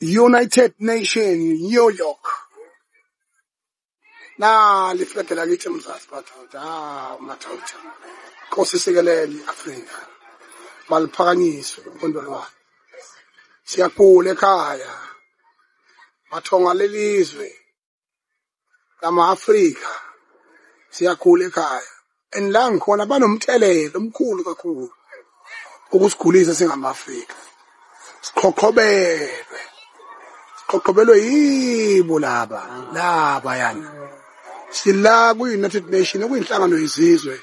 United Nation, New York. Nali iflege lakithi eMzansi madoda, ah madoda. Nkosi sikelele i-Afrika. Maliphakanyiswe uphondo lwayo. Siyagula ekhaya. Mathonga lelizwe lama-Afrika. Siyagula ekhaya. And la ngikhona banomthelela omkhulu kakhulu ukusigulisa singama-Afrika. Siqhoqhobelwe. Siqhoqhobelwe yibo laba, laba yana. Sila kwi-United Nation okuyinhlangano yezizwe.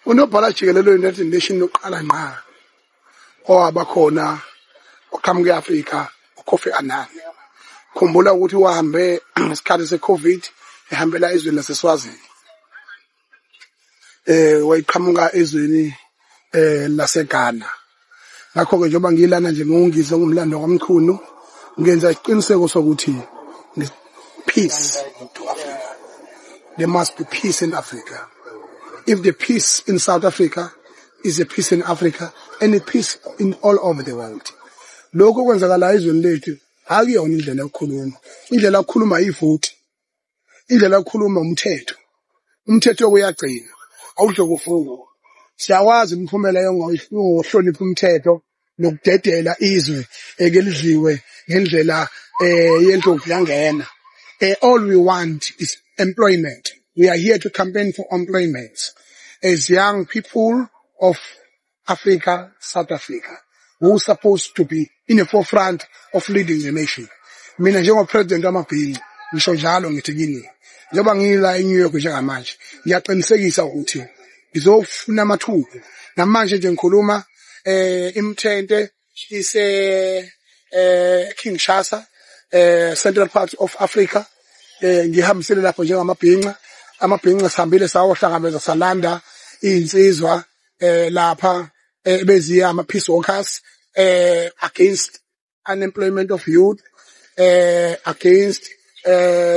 Unobhala jikelele we-United Nation oqala ngqa owaba khona oqhamuka e-Afrika uKofi Annan. Khumbula ukuthi wahambe ngesikhathi se-COVID ehambela ezweni laseSwazini. Wayiqhamuka ezweni laseGhana. Ngakho-ke njengoba ngilana nje ngungizwe ngumlando kwaMchunu, ngenza isiqiniseko sokuthi peace to Africa. There must be peace in Africa. If the peace in South Africa is a peace in Africa and a peace in all over the world. Lokho okwenzakalayo ezweni lethu akuyona indlela yokukhuluma. Indlela yokukhuluma yivoti. Indlela yokukhuluma umthetho. Umthetho uyagcina, awudlokufuko. Siyakwazi imiphumela yongohlonipha umthetho nokudedela izwe eke lidliwe ngendlela yendlovu yangena. All we want is employment. We are here to campaign for employment as young people of Africa, South Africa, who supposed to be in the forefront of leading the nation. Mina njengo-president wamabhinca ngisho njalo ngithi kini, njengoba ngila eNew York njengamanje, ngiyaqinisekisa ukuthi ngizofuna amathuba. Namanje nje ngikhuluma imthente ise Kinshasa, Central part of Africa. Ngihambisile lapho njengamabhinca. Amabhinca sihambile sawohlangabeza salanda iy'nsizwa lapha beziya ama peace workers against unemployment of youth, against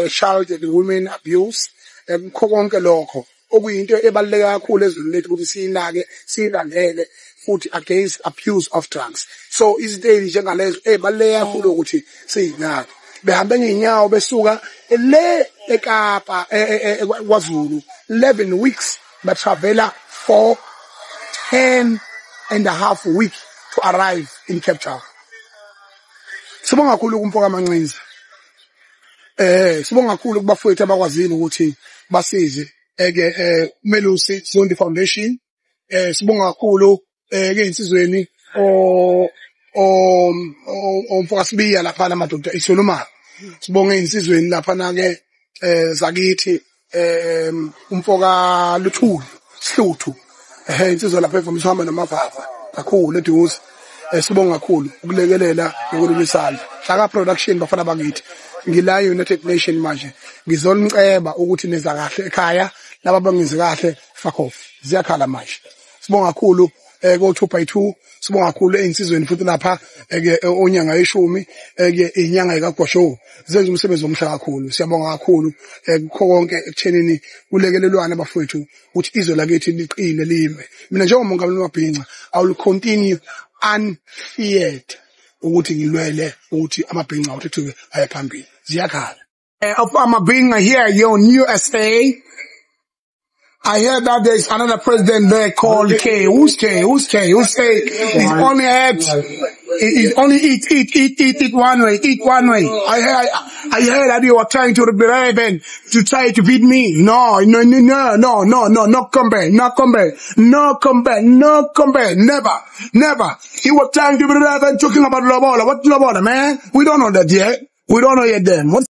child and women abuse, kukho konke lokho okuyinto ebaluleke kakhulu ezweni lethu ukuthi siyinake siyilandele, futhi against abuse of drugs. So izinto ezinjengalezo ezibaluleke kakhulu ukuthi siyinake. Behambe ngey'nyawo besuka le eKapa KwaZulu 11 weeks batravela for 10 and a half week to arrive in Cape Town. Sibonga kakhulu kumfo kaMancinza. Sibonga kakhulu kubafowethu abakwazile ukuthi basize eke Melusi Zondi Foundation. Sibonga kakhulu ke insizweni o omfoka Sibiya lapha namadoda isoluma. Sibonge insizweni lapha na ke zakithi umfoka Luthuli Sihluthu. Insizwa lapha evamise uhamba namavava kakhulu eduze. Sibonga kakhulu ukulekelela nokulula isandla. Hlaka Production bafana bakithi. Ngila United Nation manje. Ngizoniceba ukuthi neza kahle ekhaya, laba abangenzi kahle fuck off. Ziyakhala manje. Sibonga kakhulu ko 2x2, sibonga kakhulu einsizweni futhi lapha ke onyanga yeshumi ke inyanga ikaGosho zenza umsebenzi omhle kakhulu. Siyabonga kakhulu kukho konke ekuthenini kulekelelwana bafowethu ukuthi izwe lakithi liqine lime. Mina njengomongameli wamabhinca I will continue unfeared ukuthi ngilwele ukuthi amabhinca athuthuke aye phambili. Ziyakhala. Of amabhinca here in USA. I hear that there's another president there called K. Who's K? Who's K? Who's K? He's only at, he's only eat, eat, eat, eat, eat one way, eat one way. I hear that you are trying to bribe and to try to beat me. No, no, no, no, no, no, no, no come back, no come back, no come back, no come back, never, never. He was trying to bribe and talking about Lobola. What Lobola, man? We don't know that yet. We don't know yet then. What?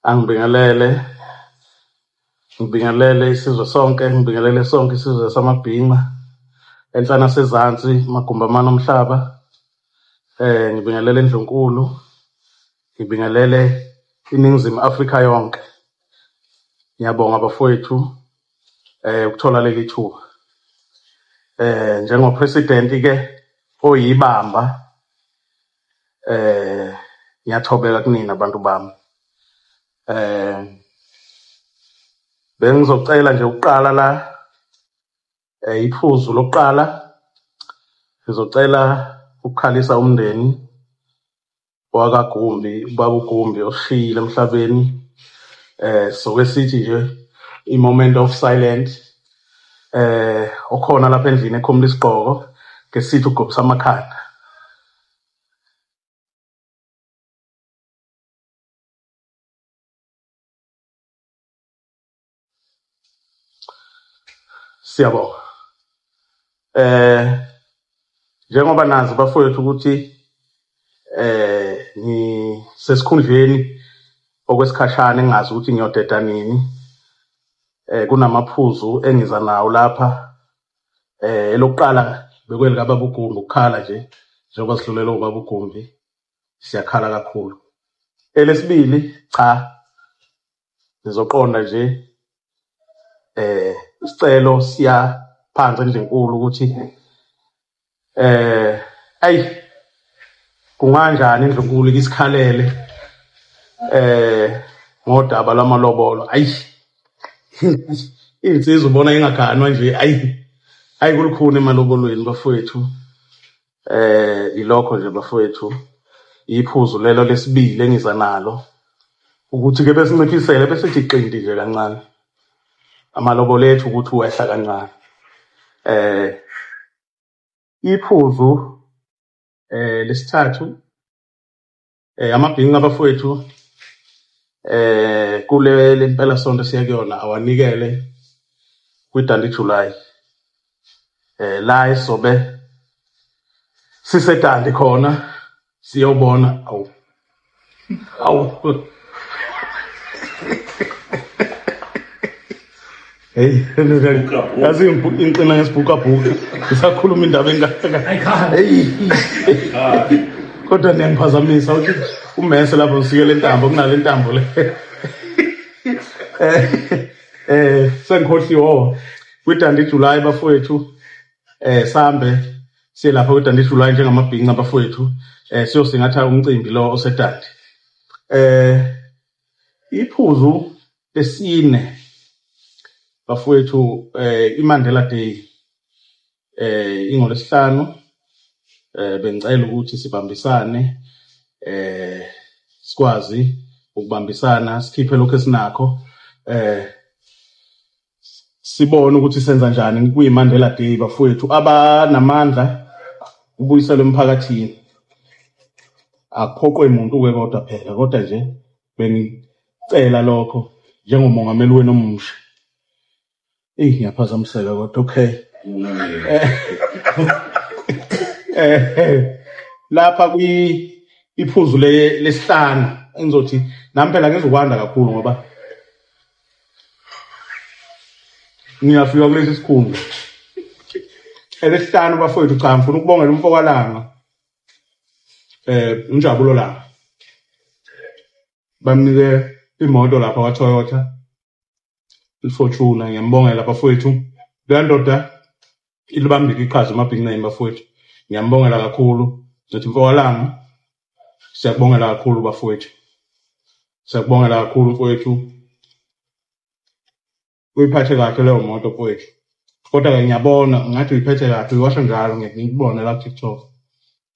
Angibingelele, ngibingelele isizwe sonke, ngibingelele sonke isizwe samabhinca enhla nasezansi, magumbi amane omhlaba. Ngibingelele indlunkulu, ngibingelele iNingizimu Afrika yonke. Ngiyabonga bafowethu ukuthola leli thuba. Njengopresident ke oyibamba, ngiyathobeka kunina abantu bami. Bengizocela nje ukuqala la iphuzu lokuqala, ngizocela ukukhalisa umndeni wakaGumbi, ubaba uGumbi oshiyile emhlabeni. Soke sithi nje i-moment of silence. Okhona lapha endlini ekhumula isigqoko, ke sithi ugobisa amakhanda. Siyabonga. Njengoba nazi bafowethu ukuthi ngisesikhundleni okwesikhashana engazi ukuthi ngiyodeda nini. Kunamaphuzu engiza nawo lapha. Elokuqala bekwelika baba uGumbi, ukukhala nje njengoba sidlulele ubaba uGumbi, siyakhala kakhulu. Elesibili, cha, ngizoqonda nje isicelo siya phansi endlinkulu ukuthi ayi kunganjani indlunkulu isikhalele ngodaba lwamalobolo. Ayi insizwa ubona ingaganwa nje, ayi kulukhuni emalobolweni bafowethu. Ilokho nje bafowethu, iphuzu lelo lesibili engiza nalo ukuthi ke besinciphisele besithi qindi nje kancane amalobolo ethu ukuthi wehla kancane. Iphuzu lesithathu, amabhinqa abafowethu kule lempela sonto siya kuyona awanikele kwiDundee July. La esobe siseDundee khona siyobona awu hey yazi inqina ngesibhukabhuka ngisakhuluma indaba engaka. Hey kodwa niyangiphazamisa uthi umese lapho ngisikele intambo kunale ntambo le. Sengikhohliwe kwiDundee July bafowethu. Sambe siye lapha kwiDundee July njengamabhinqa bafowethu, siyosingatha umcimbi lo oseDundee. Iphuzu lesine bafowethu, iMandela Day ingolwesihlanu. Bengicela ukuthi sibambisane, sikwazi ukubambisana sikhiphe lokho esinakho, sibone ukuthi senza njani kuyiMandela Day bafowethu. Abanamandla ubuyiselwe emphakathini, akuphoqwe umuntu ke kodwa phela, kodwa nje bengicela lokho njengomongameli wenu omusha. Ngiyaphazamiseka kodwa okay. Lapha kwi iphuzu lesihlanu engizothi nami phela ngizokwanda kakhulu ngoba ngiyafika kulesi sikhundla. Elesihlanu bafowethu, cha ngifuna ukubongela umfokalanga uNjabulo la, bamnike imoto lapha kwa Toyota iFortuner. Ngiyambongela bafowethu, le ndoda ilibambile iqhaza emabhinqeni bafowethu, ngiyambongela kakhulu. Ngithi mfokalanga siyakubongela kakhulu bafowethu, siyakubongela kakhulu mfowethu, uyiphathe kahle leyo moto mfowethu. Kodwa-ke ngiyabona ngathi uyiphethe kahle, uyiwasha njalo, ngikubone la ku-TikTok.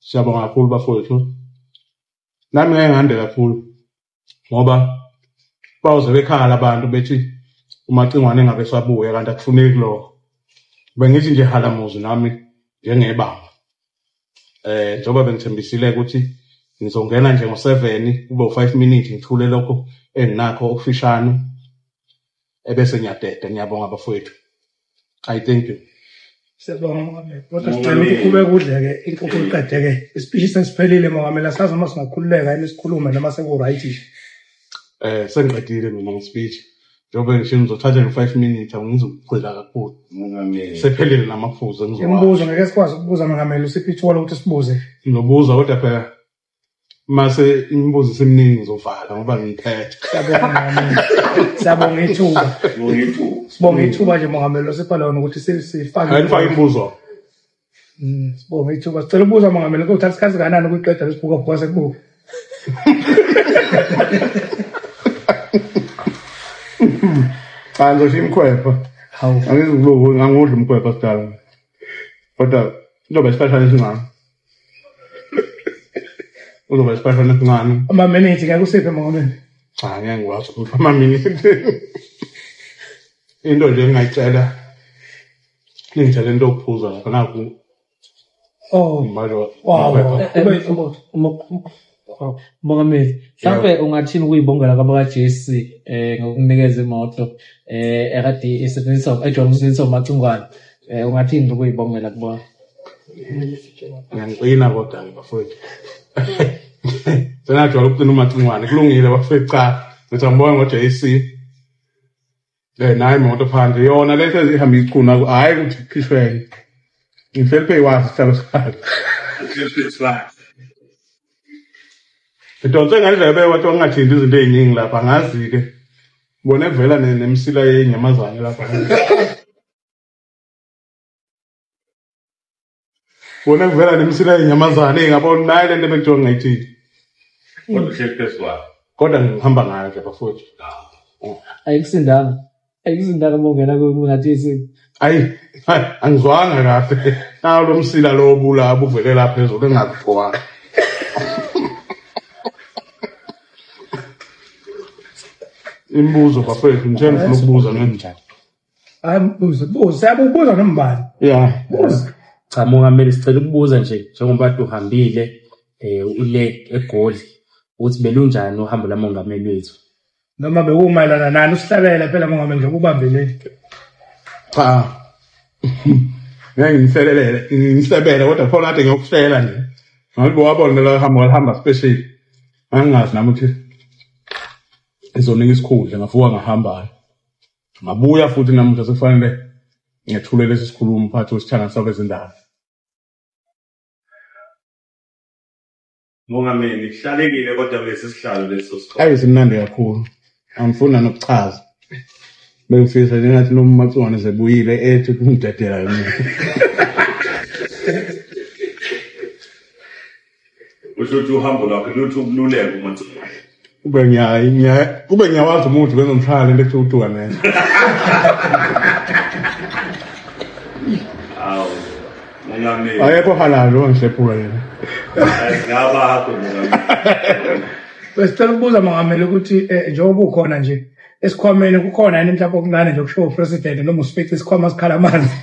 Siyabonga kakhulu bafowethu. Nami ngeke ngande kakhulu ngoba bawuze bekhala abantu bethi uMacingwane engabe sabuya, kanti akufuneki lokho. Bengithi nje halamuzi nami njengebamba. Njengoba bengithembisile ukuthi ngizongena nje ngo-7 kube u-5 minutes ngithule lokho enginakho okufishane ebese ngiyadeda. Ngiyabonga bafowethu. I thank you. Siyabonga Mongameli. Kodwa sicela ukuthi uqhubeke udle-ke inkukhu iqede-ke. Isipishi sesiphelile Mongameli, asazi noma singakhululeka yini sikhulume noma seku-right nje. Sengiqedile mina ngespeech. Njengoba ngisho ngizothatha nje 5 minutes, angizukugxila kakhulu. Mongameli. Sephelile namaphuzu engizowasho. Imibuzo ngeke sikwazi ukubuza Mongameli, usiphe ithuba lokuthi sibuze. Ngizobuza kodwa phela mase imibuzo iseminingi ngizovala ngoba ngiphethe. Siyabonga Mongameli. Siyabonga ithuba. Sibonga ithuba nje Mongameli osipha lona ukuthi sifake. Ayifake imibuzo. Sibonga ithuba. Sicela ukubuza Mongameli ukuthi uthatha isikhathi kangakanani ukuqeda lesibhuka sekubuka. Cha, ngizoshiya imkhwepha. Hawu. Angizukulokhu ngangudla umkhwepha sidala. Kodwa kuzoba isikhashana esincane. Kuzoba isikhashana esincane. Amaminithi ngeke usiphe mongameli. Cha, ngeke ngikwazi ukuthi amaminithi. Into nje engingayicela, ningitshele into yokuphuza lapha nakhu. Oh. Manje Wow. Mongameli, mhlawumbe ungathini ukuyibongela kwabaka-JC ngokunikeza imoto ekade isetshenziswa ejwayele ukusetshenziswa uMacingwane. Ungathini nje ukuyibongela kubona? Ngiyangicina kodwa-ke bafowethu. Senajwayele ukucina uMacingwane, kulungile bafowethu. Cha, ngithi angibonge ngo-JC. Nayi imoto phandle yona le hlezi ihamba ichuna, hhayi ukuthi kukhishwe enye. Ngihleli phezu kwaso isihlalo sakhe. Ngidonse ngendlebe wathi wangathinti izinto ey'ningi lapha, angazi-ke. Ngibone kuvela nemisila yenyamazane lapha. Ngibone kuvela nemisila yenyamazane, ngabona nayi lento ebekuthiwa ngingayithinti. Kodwa uhleli phezu kwayo. Kodwa ngihamba ngayo nje bafowethu. Ayikusindanga. Ayikusindanga uma ungena ku-JC. Ayi, hayi, angizwanga kahle. Nawo lo msila lo obula ubuvele lapha phezulu engakugqokanga. Imibuzo bafowethu, ngithe ngifuna ukubuza ngenjani. Hayi, buza, buza, siyabubuza nombani. Yeah. Buza. Cha mongameli, sicela ukubuza nje njengoba kade uhambile ule eGoli ukuthi belunjani uhambo lamongameli wethu. Noma bekumayelana nani usihlabele phela mongameli njengoba ubambeleni. Cha. Ngeke ngihlelele, ngihlebele kodwa khona kade ngiyokuhlela nje. Ngabe wabona la hamba walihamba special. Angingazi nami ukuthi izonika isikhundla, ngavuka ngahamba. Ngabuya futhi namuhla sekufanele ngethule lesi sikhulumo umphathi wesithangami sabezindaba. Mongameli, kuhlalekile kodwa kulesi sihlalo leso sikhona. Ayi, simnandi kakhulu. Angifuni nokuchaza. Bengifisa nje ngathi noma uMacingwane sebuyile ethi kungidedela mina. Usho ukuthi uhambo lwakhe luthi ukululeka uMacingwane. Kube ngiyawazi umuntu bengizomshaya lento ekuthiwa uduka ngenye. Awu, mongameli. Akekho halali ongihlephula yena. Ngabakho mongameli. Besicela ukubuza mongameli ukuthi njengoba ukhona nje esikhwameni kukhona yini mhlawumbe okuncane nje okushiwo upresident noma usifice isikhwama sikhala amanzi.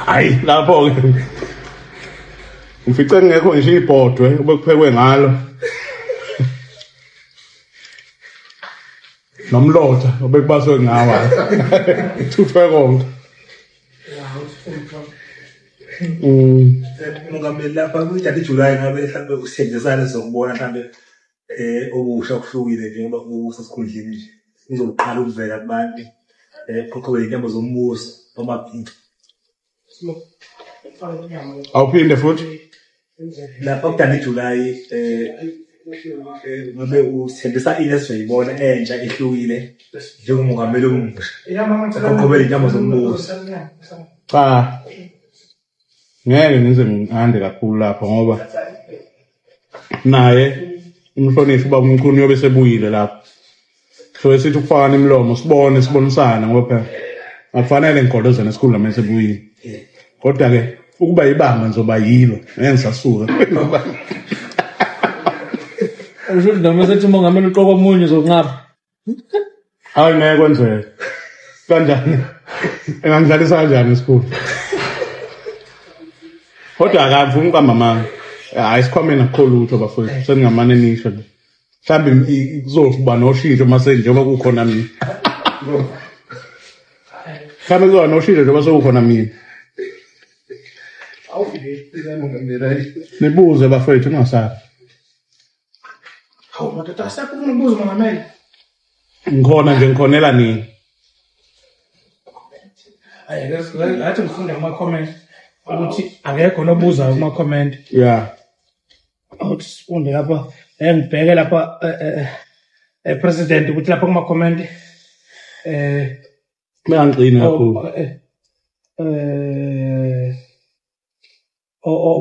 Hayi, lapho-ke ngifice kungekho ngisho ibhodwe obekuphekwe ngalo. Nomlotha obekubaswe ngawo. Thuthwe konke. Mongameli, lapha kwi-thirty July ngabe mhlawumbe usithembisane sizokubona mhlawumbe okusha okuhlukile njengoba usesikhundleni nje. Uzoqala ukuvela kubantu qoqobe iy'ntambo zombuso noma Awuphinde futhi. Lapha ku-thirty July ngabe usithembisa ini esizoyibona entsha ehlukile njengomongameli omusha oqoqobe iy'ntambo zombuso. Cha. Ngeke ngize ngihande kakhulu lapho ngoba naye umhlonishwa ubaba uMchunu uyobe sebuyile lapho. So sithi ukufakana imilomo sibone sibonisane ngoba phela akufanele ngigolozane esikhundla uma sebuyile. Kodwa ke ukuba ibanga ngizoba yilo, ngeke ngisasuka. Usho ukuthi noma sethi umongameli uqoka omunye uzokunqaba. Hayi, ngeke kwenzeke. Kanjani? Engangidlalisa kanjani isikhundla? Kodwa akavumi ukuhamba amanga. Hayi, isikhwameni akukho lutho bafowethu, seningamane nisho nje. Mhlawumbe kuzoba noshintsho mase njengoba kukhona mina. Mhlawumbe kuzoba noshintsho njengoba sekukhona mina. Nibuze bafowethu ningasabi. Hawu madoda, asekho ufuna ukubuza mongameli. Ngikhona nje, ngikhonela nini. Hayi, ngathi ngifunde kuma-comment ukuthi akekho nobuzayo kuma-comment. Yeah. Awuthi sifunde lapha, ngibheke lapha president ukuthi lapha kuma-comment Bengangigcini kakhulu.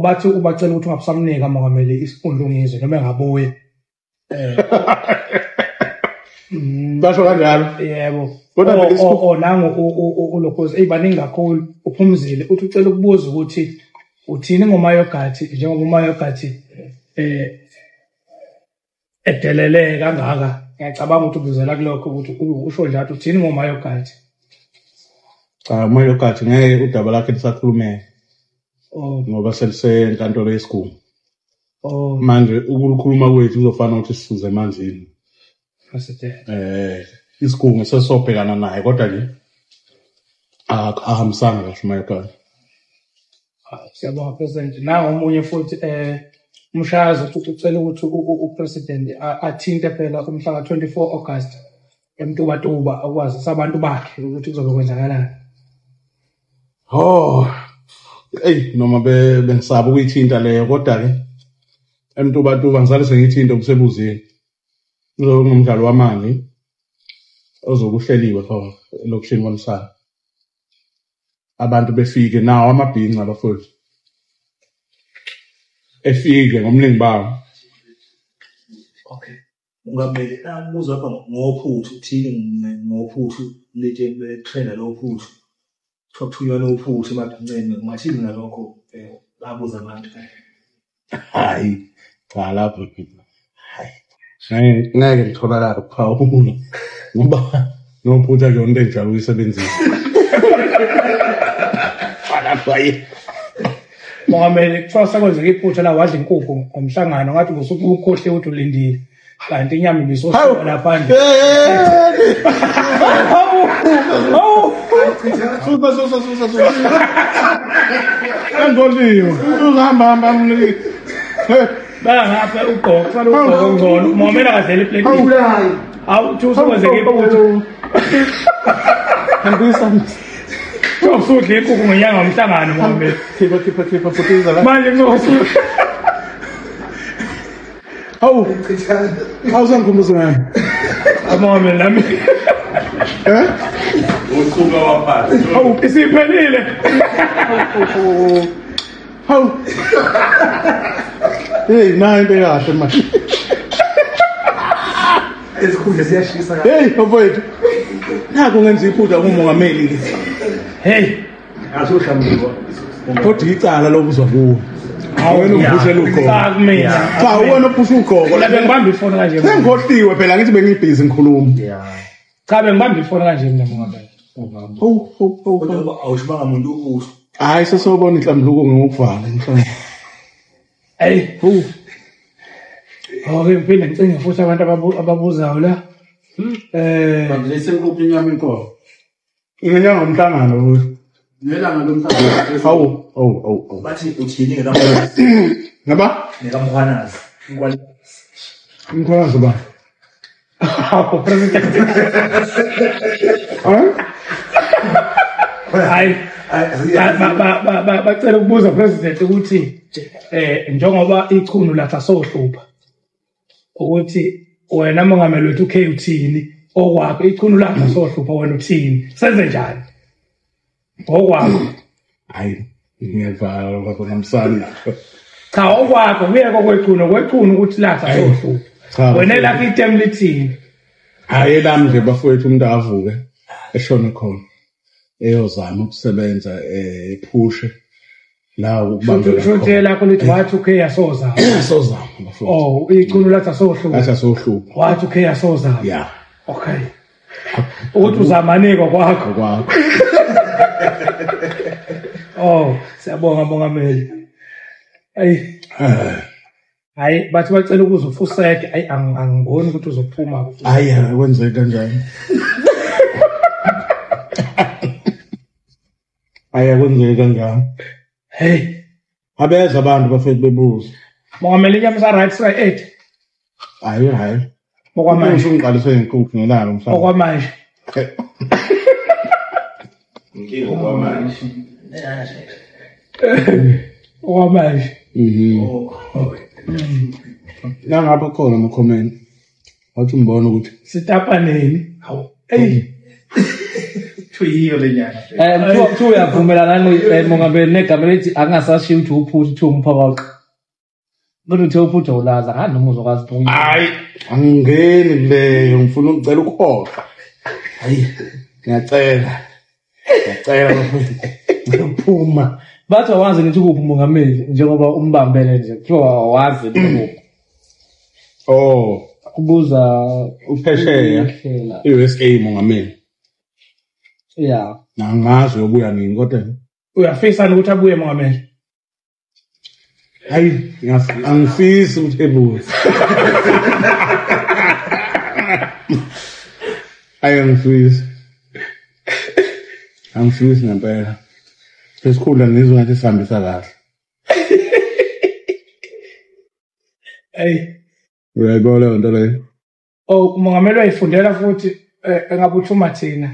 Bathi ubacela ukuthi ungabusamnika mongameli isikhundla uNgizwe noma engabuye. Basho kanjalo. Yebo. Kodwa phela nangu ulokhozi eyibaningi kakhulu uphumzile uthi ucela ukubuza ukuthi uthini ngoMayogathi njengoba uMayogathi edelele kangaka. Ngiyacabanga ukuthi ubuzela kulokho ukuthi usho njalo uthini ngoMayogathi. Cha, uMayogathi ngeke udaba lakhe lisakhulumeka. Ngoba selisenkantolo yesigungu. Manje ukukhuluma kwethu kuzofana ukuthi sisuze emanzini. Isigungu sesobhekana naye kodwa nje ahambisanga kahle uMayogathi. Siyabonga President. Nangu omunye futhi umshayazi futhi ucela ukuthi uPresident athinte phela umhla ka-24 August eMtubatuba ukwazisa abantu bakhe ukuthi kuzobe kwenzakalani. Oh, eyi noma bengisaba ukuyithinta leyo kodwa ke eMtubatuba ngisale sengiyithinta ubusebuzini. Kuzobe kungumdlalo wamanzi ozokuhleliwe khona elokishini kwaMsane. Abantu befike nawo amabhinca abafowethu. Efike ngomningi bawo. Okay. Ungamele umbuzo lapha ngophuthu uthini ngophuthu letshe betrenda lophuthu. Kuthiwa kuthunywa nophuthu emabhinceni ungathini ngalokho babuza abantu. Hayi, cha lapho hayi. Ngeke ngitholakale ukuphawula ngoba nophuthu akuyona into engijwayele ukuyisebenzisa. Mongameli kuthiwa sekwenzeka iphutha la wadla inkukhu ngomhlangano ngathi usuke ukhohle ukuthi ulindile kanti inyama ibisosuka laphandle. Hawu Susa. Angoliwe. Uzahamba hamba mniki. Bangapha ugqoko kufanele ugqoko ngcono. Mongameli akadlela iplate. Hawu uthi usekwenzeka iphutha. Hambisa. Usudla inkukhu ngenyanga ngomhlangano mongameli. Khipha futhi la. Manje kuzosuka. Hawu. Awusangikhumbuza ngani? Mongameli nami. Usuka waphansi. Hawu isiphelile. Hawu. Hey, nayi into kahle manje. Izikhundla ziyashisa kahle. Hey, mfowethu. Naku ngenza iphutha kumongameli ke. Hey, azohlambuka. Kodwa icala lokuzwa kuwe. Wena ungiphushela ugqoko. Cha, wena uphusha ugqoko. La bengibamba ifoni kanje. Sengikhohliwe phela ngithi bengibhizi ngikhuluma. Cha bengibamba ifoni kanje mina mongameli. Hawu. Kodwa awushibanga umuntu ukusho. Hayi sesobona inhlambuluko ngokuvala inhlambuluko. Hey, hu. Okay, ngiphinde ngicinge futhi abantu ababuzayo la. Bangilese inkukhu inyama inkomo. Ngenyanga ngomhlangano ukuthi. Ngelanga lomhlangano. Hawu. Bathi uthini ngekamkhwanazi? Ngaba? Ngekamkhwanazi. Mkhwanazi ba. Hawu President. Hayi. Bacela ukubuza President ukuthi njengoba ichunu lathi asohlupha ukuthi wena mongameli wethu uK uthini okwakho ichunu lathi asohlupha wena uthini senze njani okwakho. Hayi ngiyavala lokho namsana. Cha okwakho kuyeke kwechunu ukuthi lathi asohlupha wena lakho item lithini. Hayi lami nje bafowethu umuntu avuke eshone khona eyozama ukusebenza ephushe la ukubambela khona. Shothe lakho lithi wathi uK asozama. Asozama bafowethu. Oh ichunu lathi asohlupha. Lathi asohlupha. Wathi uK asozama. Yeah. Okay. Ukuthi uzamaniko kwakho. Kwakho. Oh siyabonga mongameli. Ayi. Hayi bathi bacela ukuze ufuseke. Ayi angiboni ukuthi uzophuma. Hayi akwenzeki kanjani. Hayi akwenzeki kanjani. Hey. Abeza abantu bafethu bebuza. Mongameli inyama sa right side 8. Hayi hayi. Okwamanje ungiqaliswe inkukhu ngelanga mhlawumbe. Okwamanje. Inkinga okwamanje. Okwamanje. Nangapha khona ama comment. Wathi umbona ukuthi sitapa nini? Hawu. Hey. Thuyiyo lenyanga. Kuthiwa uyavumelana nani mongameli negama elithi angasashiya ukuthi uphuthu kuthiwa umphokoqo. Kodwa uthe uphutha ulaza ngani noma uzokwazi ukuyi. Hayi, angingeni kuleyo, ngifuna ukucela ukuhoxa. Hayi, ngiyacela. Ngiyacela bafowethu. Ngiphuma. Bathi awazi ngithi ukuphi umongameli njengoba umbambele nje. Kuthiwa awazi ukuphi. Oh, Kubuza uphesheya. Uhlela. I-USA mongameli. Yeah. Angazi uyobuya nini kodwa Uyafisa ukuthi abuye mongameli? Hayi, angifisi ukuthi ebuye. Hayi, angifisi. Angifisi ngempela. Isikhundla ngizwe ngathi sihambisa kahle. Hey. Uyayibona leyo nto leyo? Oh, umongameli wayifundela futhi engabuthuma thina.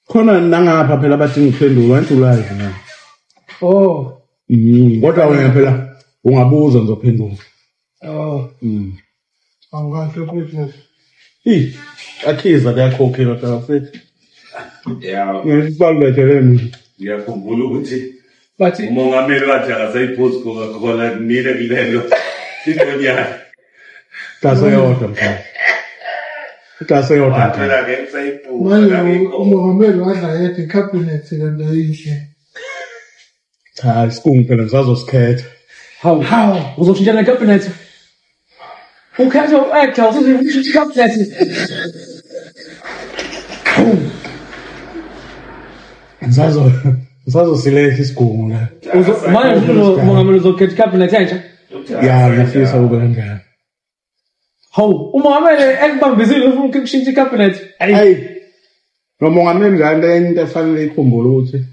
Khona nangapha phela abadinga ukuphendula, anti ulazi na. Oh. Kodwa wena phela ungabuza ngizophendula. Oh. Awukahle futhi. Hi, akhiza kuyakhokhela phela futhi. Yeah. Ngisibalulekele mina. Ngiyakhumbula ukuthi bathi umongameli wathi akasayiphuzi Coca-Cola kumile kulelo ingonyana. Glasi eyodwa mfana. Glasi eyodwa mfana. Waphela ke ngisayiphuza. Manje umongameli wadla yedwa icabinet lento yinhle. Cha, isigungu phela ngisazosikhetha. Hawu. Hawu. Uzoshintsha necabinet. Ukhetha u-actor uzoshintsha icabinet. Ngisazosiletha isigungu la. Manje umongameli uzokhetha icabinet entsha. Ya, ngiyafisa kube kanjalo. Hawu, umongameli ekubambisile ufuna ukushintsha icabinet. Hayi. Nomongameli njalo into efanele ikhumbule ukuthi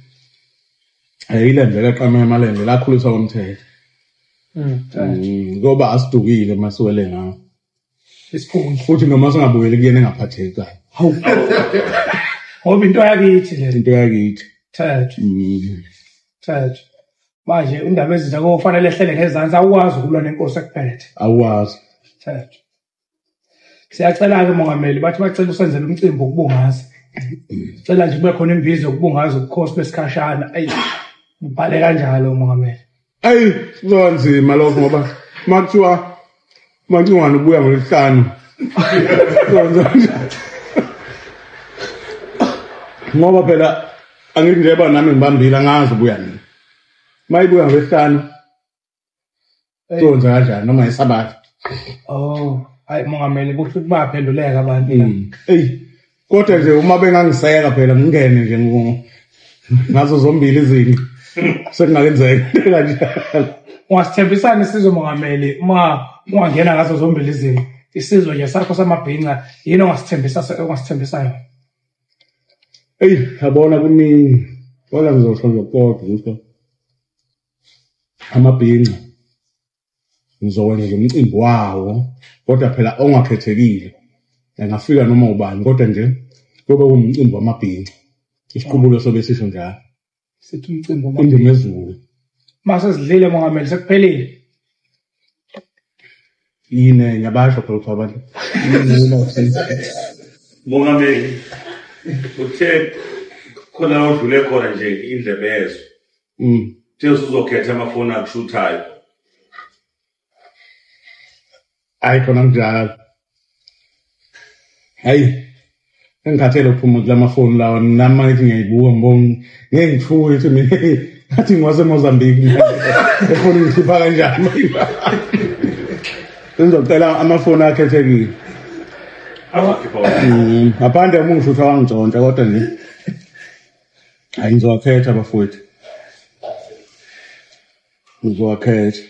ilembe laqama emalembe lakhuliswa komthetho. Ngoba asidukile masiwele ngawo. Isikhundla. Futhi noma singabuyeli kuyena engaphatheki kahle. Hawu. Ngoba into yakithi le. Into yakithi. Thathu. Thathu. Manje indaba ezinja kofanele ehlele ngezansi awukwazi ukulwa nenkosi ekuphethe. Awukwazi. Thathu. Siyacela ke mongameli bathi bacela usenzele umcimbi wokubungaza. Sicela nje kube khona imbizo yokubungaza ubukhosi besikhashana. Ayi, ubhale kanjalo mongameli. Ayi, kuzoba nzima lokho ngoba makuthiwa Macingwane ubuya ngolwesihlanu. Ngoba phela angithi njengoba nami ngibambile angazi ubuya nini. Mayibuya ngolwesihlanu kuzokwenza kanjani noma ngesabatha. Oh, hayi mongameli kusho ukuthi bayaphenduleka abantu. Eyi, kodwa nje uma bengangiseka phela ngingene nje ngazo zombili izinto sekungakenzeka kanjalo. Ungasithembisani isizwe mongameli uma ungangena ngazo zombili izinto? Isizwe nje sakho samabhinca yini ongasithembisa ongasithembisa yona? Eyi, yabona kuningi. Kodwa ngizosho nje kodwa ukuthi amabhinca ngizokwenza nje umcimbi wawo kodwa phela ongakhethekile. Engafika noma ubani kodwa nje kuyobe kuwumcimbi wamabhinca. Isiqubulo sobe sisho njalo. Sithi umcimbi wamabhinca. Indumezulu. Mase sidlile mongameli sekuphelile. Yini ngiyabasho phela ukuthi abantu. Mongameli uthe khona odlule khona nje indlebe yezwe. Uthe usuzokhetha amafoni akushuthayo. Hayi khona kunjalo. Hayi engikhathele ukuphuma kulamafoni lawa nami ngithi ngiyayibuka ngibona ngeke ngithuke ukuthi mina ngathi ngiwase Mozambique efoni ngihlupha kanjani. Ngizocela amafoni akhethekile. Ngaphandle uma ngishutha wangitshontsha kodwa nje hayi ngizowakhetha bafowethu. Ngizowakhetha.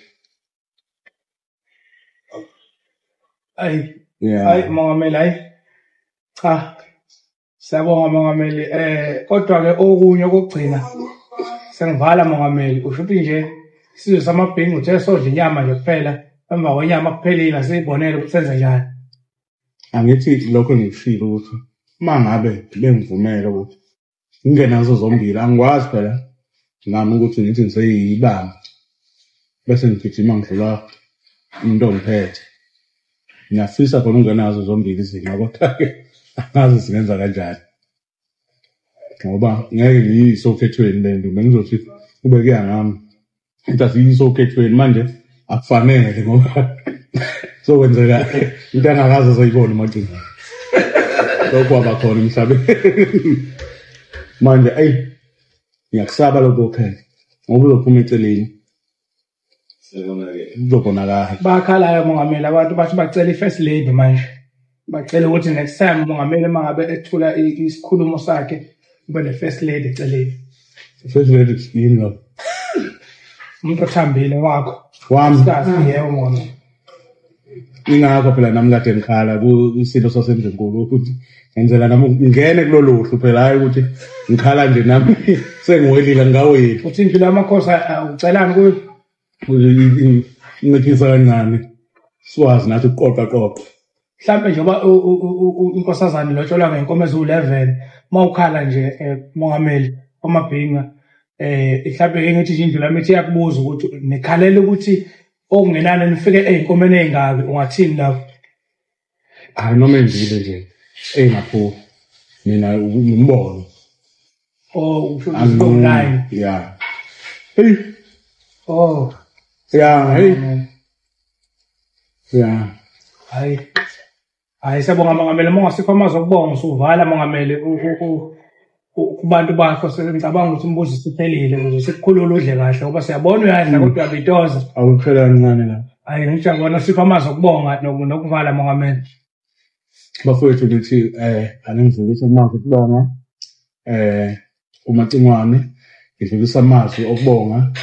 Ayi. Hayi mongameli hayi. Cha. Siyabonga mongameli. Kodwa ke okunye okugcina sengivala mongameli usho ukuthi nje isizwe samabhinca uthe sodla inyama nje kuphela emva kwenyama kuphelile asiyibonele ukuthi senze njani. Angithi lokho ngikushilo ukuthi uma ngabe bengivumela ukuthi ngingene ngazo zombili angikwazi phela nami ukuthi ngithi ngiseyibamba bese ngigijima ngidlula umuntu ongiphethe. Ngiyafisa khona ukungena ngazo zombili izinqa kodwa-ke angazi singenza kanjani ngoba ngeke ngiyise okhethweni le nto. Bengizothi kube kuya ngami ukuthi asiyise okhethweni manje Akufanele ngoba sokwenzeka into angakaze azoyibona uMacingwane. Lokhu kwaba khona emhlabeni. Manje eyi ngiyakusaba lokho khetha ngoba uzophuma eceleni. Kuzobonakala. Bakhalayo mongameli abantu bathi bacela i-first lady manje. Bacela ukuthi next time mongameli uma ngabe ethula isikhulumo sakhe kube ne-first lady eceleni. First lady yini lokho? Umuntu othambile wakho. Wami. Unkosikazi, yebo mongameli. Ingakho phela nami kade ngikhala kwisilo sasemzimkhulu ukuthi ngenzela nami ngingene kulolu hlu phela, hhayi ukuthi ngikhala nje nami sengiwelile ngingaweli. Uthi indlu yamakhosi ucelani kuyo? Inciphisa kancane sikwazi nathi ukuqoqa qoqa. Mhlampe njengoba inkosazane ilotsholwa ngenkomo eziwu-11 mawukhala nje mongameli wamabhinca mhlampe ke ngithi nje indlu yami ithi iyakubuza ukuthi nikhalela ukuthi okungenani nifike ey'nkomeni ey'ngaki, ungathini lapho? Hhayi noma endile nje ey'ngaphuki mina ngumbono. Oh, usho ukuthi 9. Yeah. Hey. Oh. Yeah, hey. Yeah. Hayi. Hayi siyabonga mongameli, uma ungasikho amazwi okubonga usuvala mongameli kubantu bakho. Ngicabanga ukuthi umbuzo usuphelile ukuze sikukhulule udle kahle ngoba siyabona uyadla kodwa uyabitoza. Awuphela kancane la. Hayi ngijabona sikho amazwi okubonga nokuvala mongameli. Bafowethu ngithi aningidlulise amazwi okubonga kuMacingwane, ngidlulisa amazwi okubonga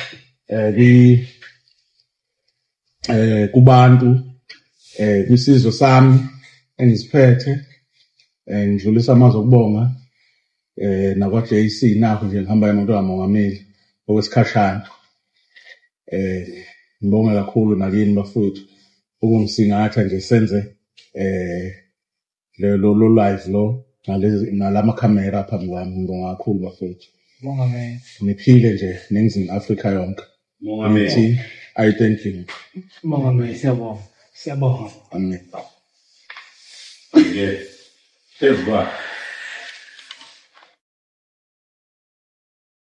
kubantu kwisizwe sami engisiphethe, ngidlulisa amazwi okubonga nakwa JC nakho nje ngihamba imoto kamongameli okwesikhashana. Ngibonge kakhulu nakini bafowethu ukungisingatha nje senze lo live lo nalama khamera phambi kwami. Ngibonga kakhulu bafowethu. Mongameli. Niphile nje Ningizimu Afrika yonke. Mongameli. I thank you. Mongameli, siyabonga. Siyabonga. Amen. Yeah. Phezu kwakhe.